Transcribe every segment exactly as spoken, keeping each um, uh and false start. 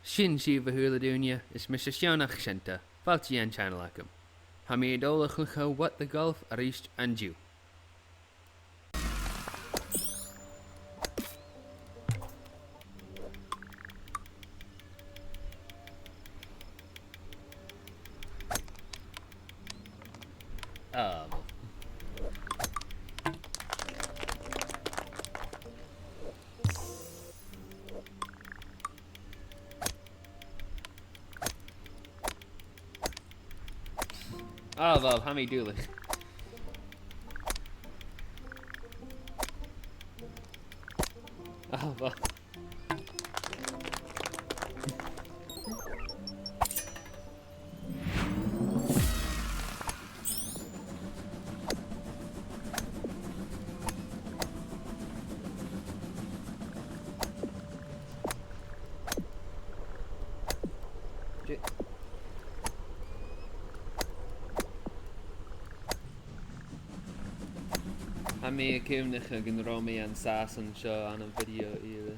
Sin sibh, a h-uile duine, is mise Seann Seanta. Fàilte dhan channel agam. Tha mi a' dol a chluich What the Golf a-rithist an-diugh. Ah, bhuel. Ah, bhuel, tha mi duilich. Ah, bhuel. Tha mi a' cuimhneachadh gun robh mi an sàs an seo ann am video eile.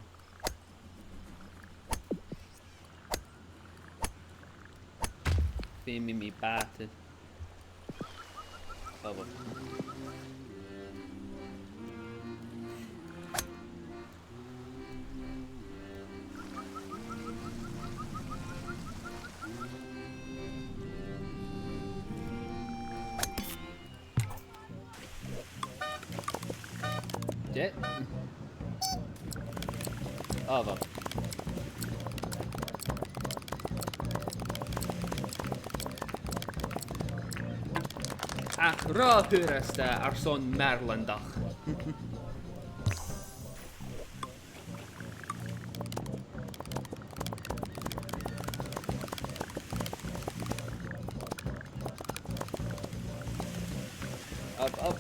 Feumaidh mi bàta. Oh, well. Dè? Ah, bhuel. Ach ro fhurasta airson Mearlandach. Up, up.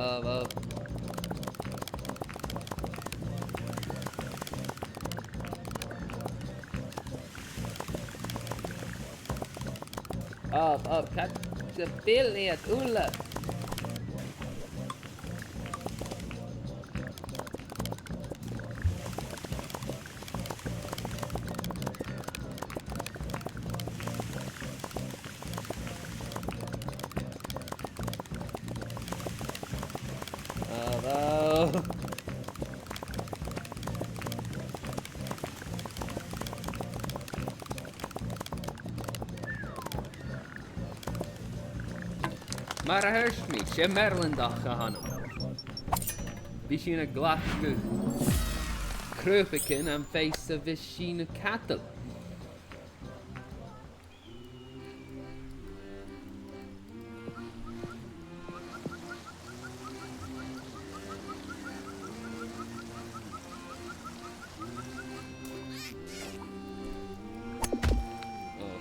Up, up. Up, up, càit a bheil iad uile? Hello. Mar a thuirt mi, 's e Mearlandach a th' annam. Bidh sinn a' glacadh crùbaichean am feadh 's a bhios sinn a' cadal. Oh.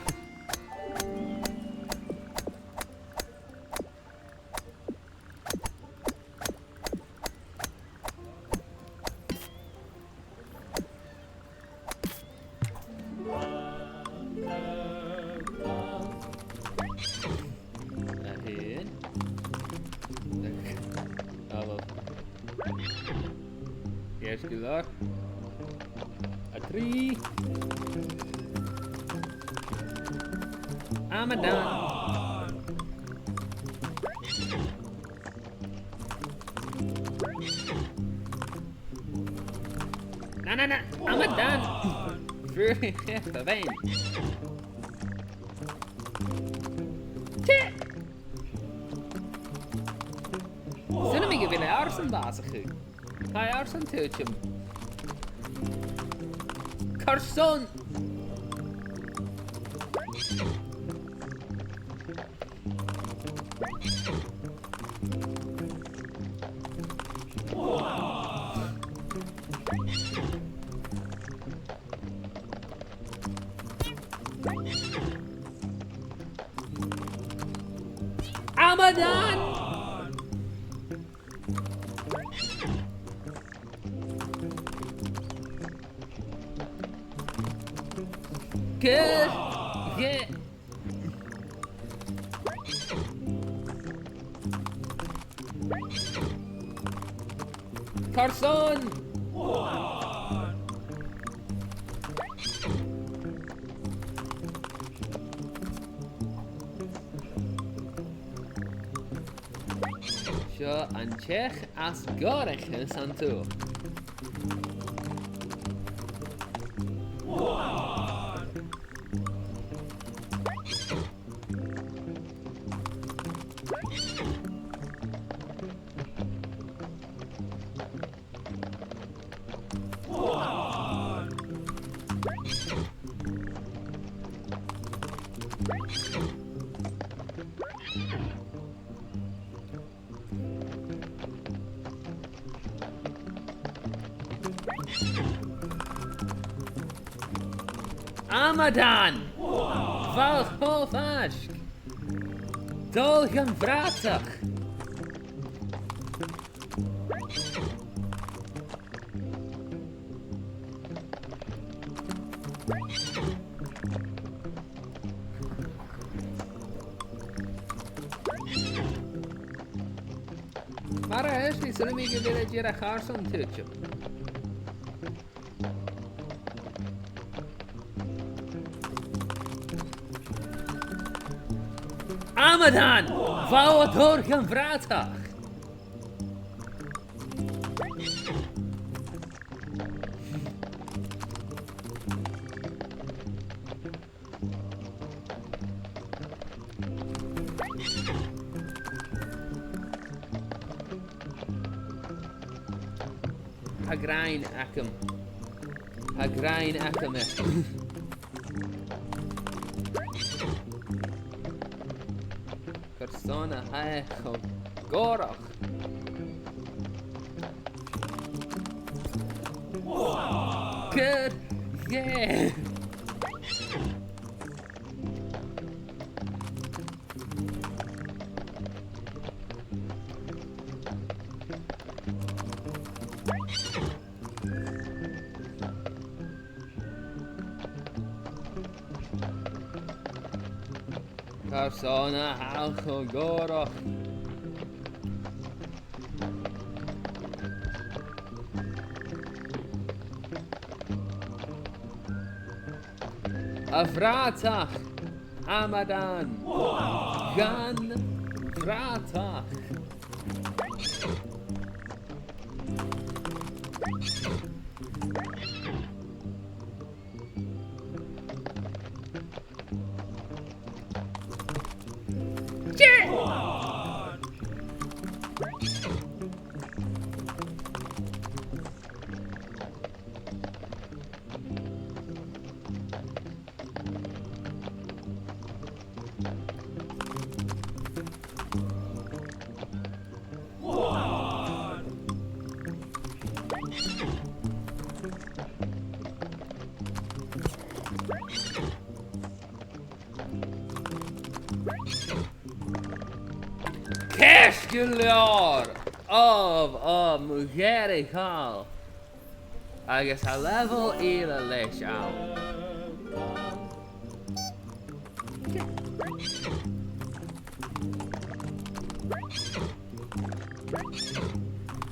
A h-aon. Hello. Yes, good luck. A trì. Amadan. Na, na, na. Amadan. Very happy, man. Tè! Saoilidh mi gu bheil e airson bàsachadh. Tha e airson tuiteam. Carson! Amadan! Good. Good. Carson! Seo an t-each as gòraiche san t-saoghal. Amadan! Bha thu cho faisg! Dol dhan bhratach! Mar a tha e, saoilidh mi gu bheil e dìreach airson tuiteam. Amadan! Bha thu a' dol dhan bhratach! Tha gràin agam. Tha gràin agam air. Carson a tha e cho gòrach? Good! Yeah! Carson a tha e cho gòrach? A bhratach! Amadan! Dhan bhratach! Ceart gu leòr! Ò, ò, mo dheireadh thall! Agus tha leibheil eile leis ann.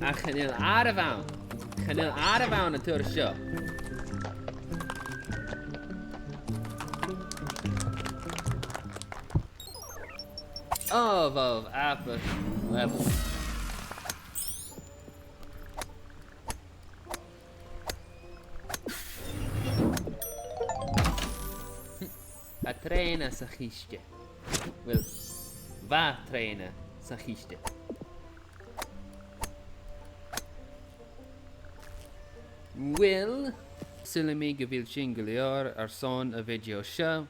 Ach chan eil àireamh ann. Chan eil àireamh ann an turas seo. Ò, bha, abair leibheil. Tha trèana sa chiste. Uill, bha trèana sa chiste. Uill, saoilidh mi gu bheil sin gu leòr airson a' video seo.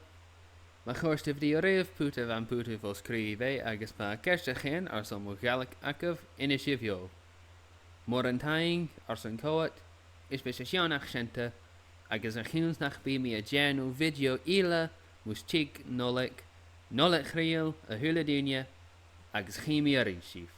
Ma chòrd a' video ribh, putaibh am putan fo-sgrìobhadh, agus ma tha ceist agaibh airson mo Ghàidhlig agaibh, innsibh dhomh. Mòran taing airson coimhead, is mise Seònach Seunta, agus a chionn 's nach bi mi a' dèanamh video eile mus tig Nollaig, Nollaig Chridheil a h-uile duine, agus chì mi a-rithist sibh.